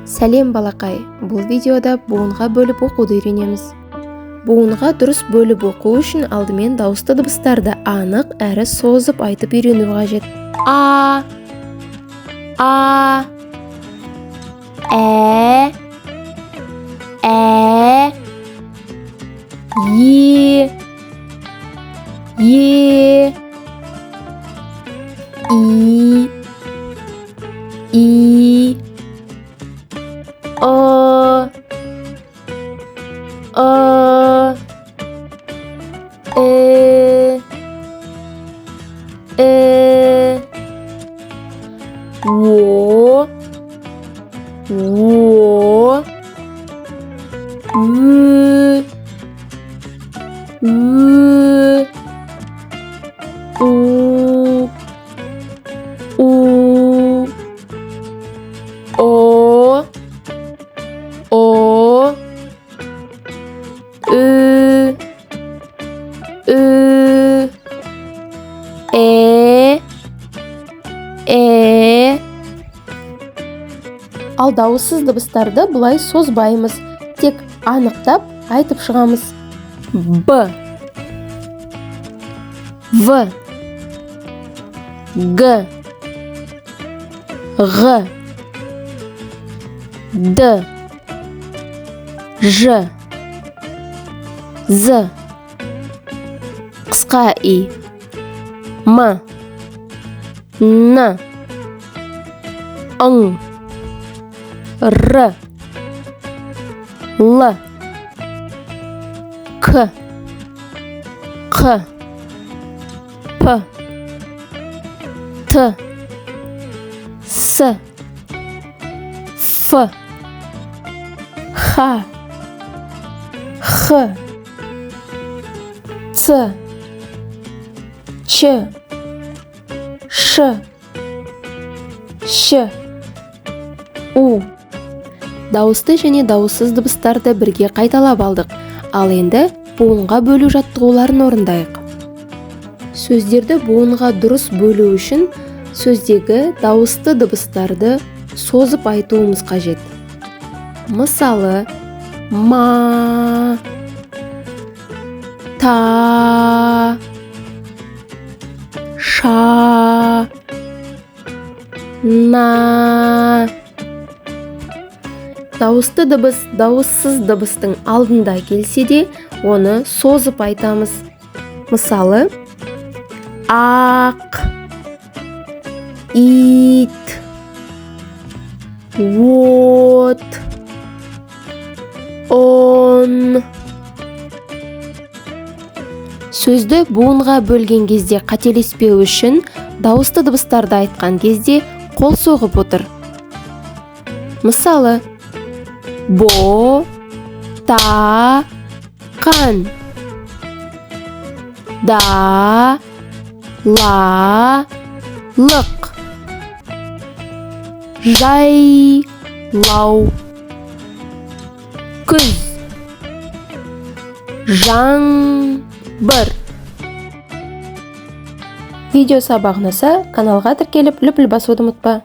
Сәлем, балақай! Бұл видеода буынға бөліп оқуды үйренеміз. Буынға дұрыс бөліп оқу үшін алдымен дауысты дыбыстарды анық әрі созып айтып үйрену қажет. А, а, ә, ә, е, е, и, и, ы, ы, і, і, о, о, ү, ү, у, у, о, о, ү, ү, э, э. Ал дауыссыз дыбыстарды бұлай созбаймыз, тек анықтап айтып шығамыз. Б, В, Г, Ғ, Д, Ж, З, қысқа И, М, Н, Ң, Р, Л, К, Қ, П, Т, С, Ф, Х, Х, Ц, Ч, Ш, Щ, У. Дауысты және дауыссыз дыбыстарды бірге қайталап алдық. Ал енді буынға бөлу жаттығуларын орындайық. Сөздерді буынға дұрыс бөлу үшін сөздегі дауысты дыбыстарды созып айтуымыз қажет. Мысалы, ма, та, ша, на. Дауысты дыбыс дауыссыз дыбыстың алдында келсе де, оны созып айтамыз. Мысалы, ақ, ит, от, он. Сөзді буынға бөлген кезде қателеспеу үшін дауысты дыбыстарды айтқан кезде қол соғып отыр. Мысалы, бо, та, қан, да, ла, лық, жайлау, күз, жаңбыр. Видео сабақ ұнаса, каналға тіркеліп, лүпіл басуды ұмытпа.